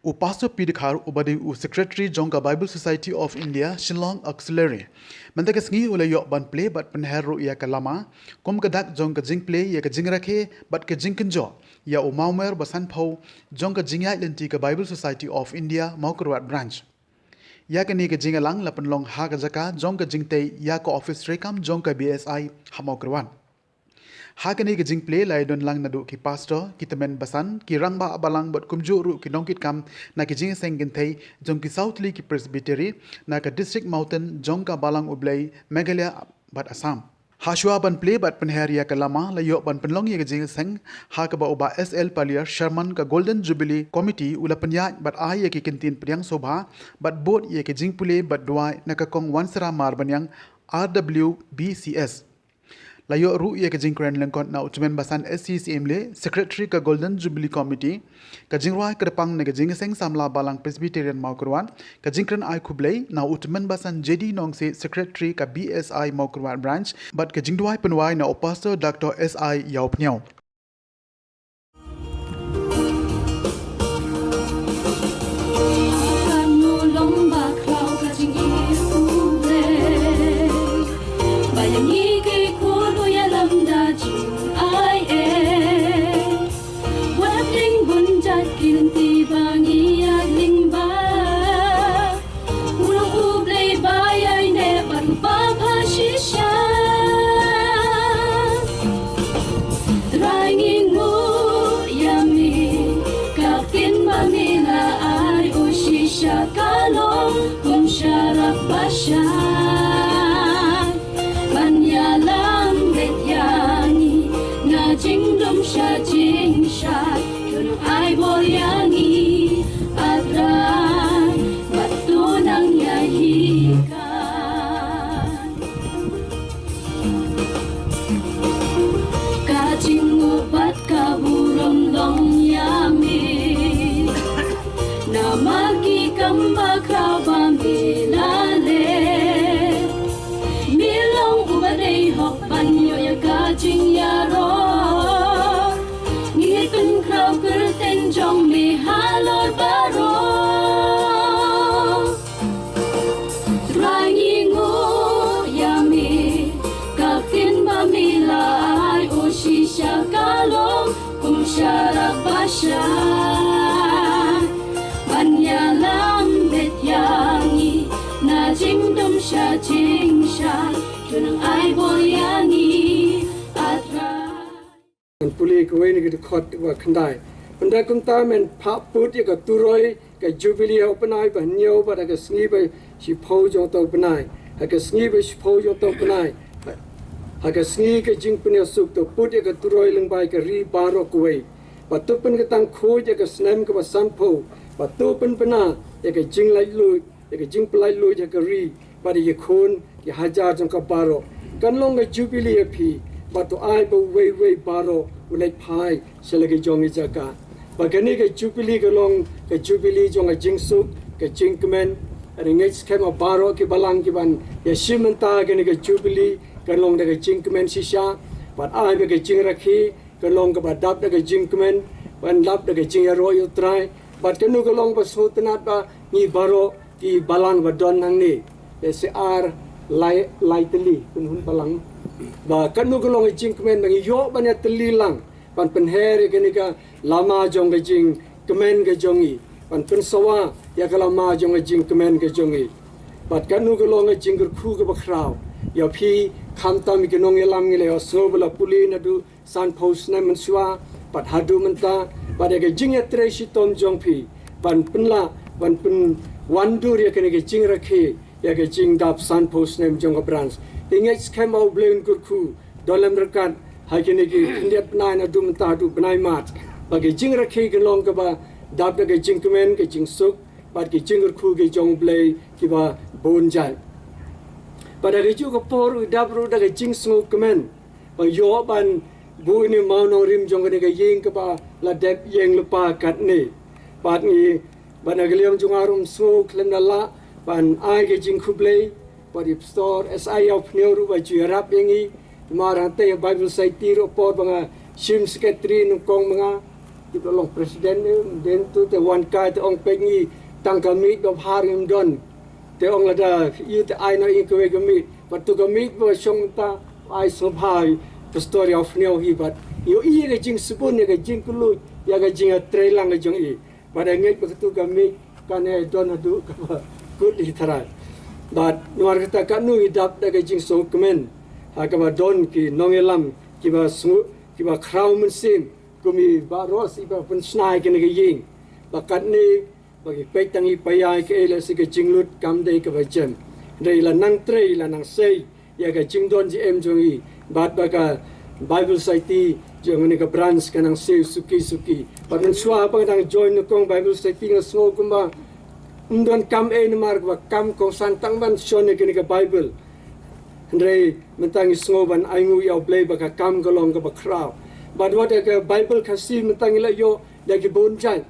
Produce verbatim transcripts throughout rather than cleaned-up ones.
U Pastor P Dkhar uba dei u Secretary jong ka Bible Society of India, Shillong Auxiliary. Mynta ka sngi u la ïoh ban plie bad pynher ruh ïa ka lama, kum ka dak jong ka jingplie ïa ka jingrakhe bad ka jingkynjoh ïa u mawmer ba sanphew jong ka jingïaid lynti ka Bible Society of India, Mawkyrwat Branch. Ïa kane ka jingïalang la pynlong ha ka jaka jong ka jingtei ïa ka office treikam jong ka B S I ha Mawkyrwat. Ha kane ka jingplie la ïadon lang naduh ki pastor, ki tymmen basan, ki rangbah balang bad kumjuh ruh ki nongkitkam na ki jingïaseng kynthei jong ki saw tylli ki presbytery na ka district Mawten jong ka Balang U Blei, Meghalaya bad Assam. Hashwa ban plie bad pynher ïa ka lama, la ïoh ban pynlong ïa ka jingïaseng ha kaba u Bah S L Paliar, Chairman ka Golden Jubilee Committee, u la pynïaid bad ai ïa ki kyntien pdiang sngewbha bad bud ïa ka jingpule bad duwai na ka Kong Wansera Marbaniang, R W B C S. La ïoh ruh ïa ka jingkren lyngkot na u tymmen basan S C Syiem Hlei, Secretary ka Golden Jubilee Committee. Ka jingrwai kyrpang na ka jingïaseng samla Balang Presbyterian Mawkyrwat, ka jingkren ai khublei na u tymmen basan J D Nongsiej, Secretary ka B S I Mawkyrwat Branch, bad ka jingduwai pynwai na u Pastor Doctor S I Ïawphniaw. Kan u long ba khraw ka jingïeit U Blei, ba ïa ngi ki khun u ïalam da jingai eh. Wat ring bun jait ki lynti ba ngi ïa lyngba. U long U Blei ba ïaineh bad ba pha shisha. Trai ngi nguh ïa me, ka ktien ba me la ai, oh shisha ka long kum sharak ba shai. Ban ïalam beit ïa ngi na jingdum sha jingshai. To nang ai bor ïa ngi, A Trai, bad to nang ïahikai. Ka jingnguh bad ka burom long ïa me. Namar ki kam ba khraw ba me la leh. Me long uba dei hok ban ïoh ïa ka jingïaroh. Ngi pynkhraw kyrteng jong me halor baroh. Trai ngi nguh ïa me, ka ktien ba me la ai, oh shisha ka long kum sharak ba shai. Ban ïalam beit ïa ngi na jingdum sha jingshai. To nang ai bor ïa ngi, A Trai. Ngan pule kawei na ki dkhot ba khyndai. Ynda kumta men phah put ïa ka turoi ka Jubili ha u bnai ba hynñiew bad ha ka sngi ba shiphew jong uta u bnai. Ha ka sngi ba shiphew jong uta u bnai, ha ka sngi ka jingpynïasuk, to put ïa ka turoi lyngba ïa ka ri baroh kawei. Bad to pynkyntang khuid ïa ka snem kaba sanphew. Bad to pynbna ïa ka jinglaitluid, ïa ka jingpynlaitluid ïa ka ri bad ïa ki khun ki hajar jong ka baroh. Kan long ka Jubili ïa phi, bad to ai ba uwei uwei baroh u leit phai sha la ki jong ki jaka. Bad kane ka Jubili ka long ka Jubili jong ka jingsuk, ka jingkmen. Nga ngeit skhem ba baroh ki balang ki ban ïashim bynta kane ka Jubili kan long da ka jingkmen shisha. Bad ai ba ka jingrakhe kan long kaba dap da ka jingkmen, ban dap da ka jingïaroh ïa U Trai. Bad kano ka long ba sngewtynnat ba ngi baroh ki balang ba don hangne, lehse ar lai, lai tylli, pynhun balang. Ba kano ka long ka jingkmen ba ngi ïoh ban ïatylli lang, ban pynher ïa kane ka lama jong ka jingkmen ka jong ngi, ban pynsawa ïa ka lama jong ka jingkmen ka jong ngi. Bad kano ka long ka jingkyrkhu kaba khraw ïa phi, khamtam ïa ki nongïalam, ngi la ïohsngew ba la pule naduh sanphew snem mynshuwa bad haduh mynta, bad ïa ka jingïatrei shitom jong phi ban pynlah, ban pynwandur ïa kane ka jingrakhe ïa ka jingdap sanphew snem jong ka branch. Te ngeit skhem ba U Blei un kyrkhu don lem ryngkat ha kine ki khyndiat bnai naduh mynta haduh bnai March, ba ka jingrakhe kan long kaba dap da ka jingkmen, ka jingsuk bad ka jingkyrkhu ka jong U Blei kiba bun jait. Bad ha kajuh ka por u dap ruh da ka jingsngewkmen ba ïoh ban buh ïa une u mawnongrim jong kane ka ïing kaba la dep ïeng lypa katne. Bad ngi, bad na ka liang jong nga ruh ym sngew khlem da lah ban ai ka jingkhublei bad i Pastor S I Ïawphniaw ruh ba ju ïarap ïa ngi. Namar hangtei ha Bible Society ruh por ba nga shim secretary nyngkong ma nga, Ki ba long president ne, den tu te wan kai te ong pek ngi tang ka miej ba bha ngim don. Te ong lada ïa te ai noh ïa kawei ka miej. Bad tu ka miej ba shong mynta ai sngewbha pastor ïa u fniaw hi bad ïohi ïa ka jingsbun, ïa ka jingkylluid, ïa ka jingïatreilang ka jong i. Bad nga ngeit ba katu ka miej kane don haduh kaba kut hi tharai. Bad namar kata katno i dap da ka jingsngewkmen ha kaba don ki nongïalam kiba sngew, kiba khraw mynsiem kum i Bah Ross iba pynshna ïa kane ka ïing. Ba katne ba ki peit tang i paia ïa kaei lehse ka jinglut kam dei kaba jem. Hynrei i la nang trei, i la nang sei ïa ka jingdon jingem jong i. Bad ba ka Bible Society jong kane ka branch ka nang siew suki suki. Bad mynshuwa ba nga dang join nyngkong Bible Society nga sngew kumba ym don kam ei namar kaba kam kongsan tang ban shon ïa kane ka Bible. Hynrei mynta ngi sngew ban ainguh ïa U Blei ba ka kam ka long kaba khraw. Bad wat ïa ka Bible Khasi mynta ngi la ïoh da ki bun jait.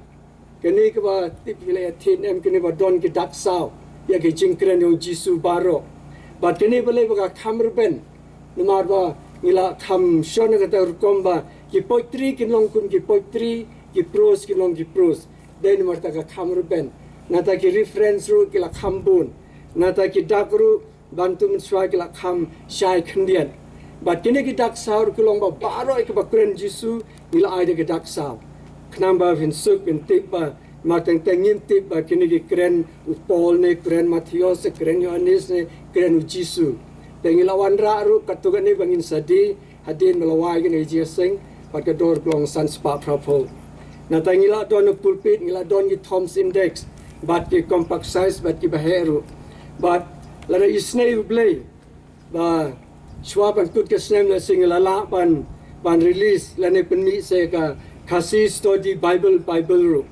Kane kaba tip ngi la ïa thied em, kane ba don ki dak saw ïa ki jingkren jong u Jisu baroh. Bad kane balei ba ka kham rben. Namar ba ngi la kham shon ïa kata rukom ba ki poetry kin long kum ki poetry, ki prose kin long ki prose. Dei namar kata ka kham rben. Nangta ki reference ruh ki la kham bun. Nangta ki dak ruh ban tu mynshuwa ki la kham shai khyndiat. Bad kine ki dak saw ruh ki long ba baroh ïa kiba kren Jisu ngi la ai da ki dak saw. Khnang ba phin suk phin tip ba, ma teng teng ngim tip ba kine ki kren u Paul ne, kren Mathaios ne, kren Ïohannes ne, kren u Jisu. Te ngi la wanrah ruh katto katne ba ngin sa die hadien ba la wai kane ka jingïaseng, bad ka dor ka long san spah phra phew. Nangta ngi la don u pulpit, ngi la don ki Thom's Index bad ki compact size bad kiba heh ruh. Bad lada isynei U Blei ba shuwa ban kut ka snem lehse ngi la lah ban, ban release lane pynmih sa ka Khasi Study Bible, Bible ruh.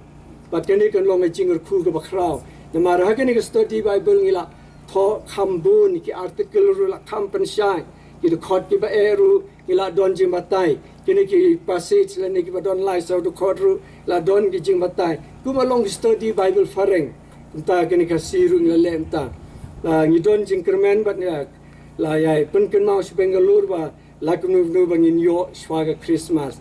Bad kane kan long ka jingkyrkhu kaba khraw. Namar ha kane ka Study Bible ngi la thoh kham bun, ki article ruh la kham pynshai, ki dkhot kiba eh ruh ngi la don jingbatai. Kine ki passage lane kiba don lai saw dkhot ruh la don ki jingbatai. Kumba long ki Study Bible phareng, kumta kane ka Khasi ruh ngi la leh mynta. La ngi don jingkyrmen bad ngi la, la ïai pynkynmaw sha Bangalore ba la kumno kumno ba ngin ïoh shuwa ka Christmas.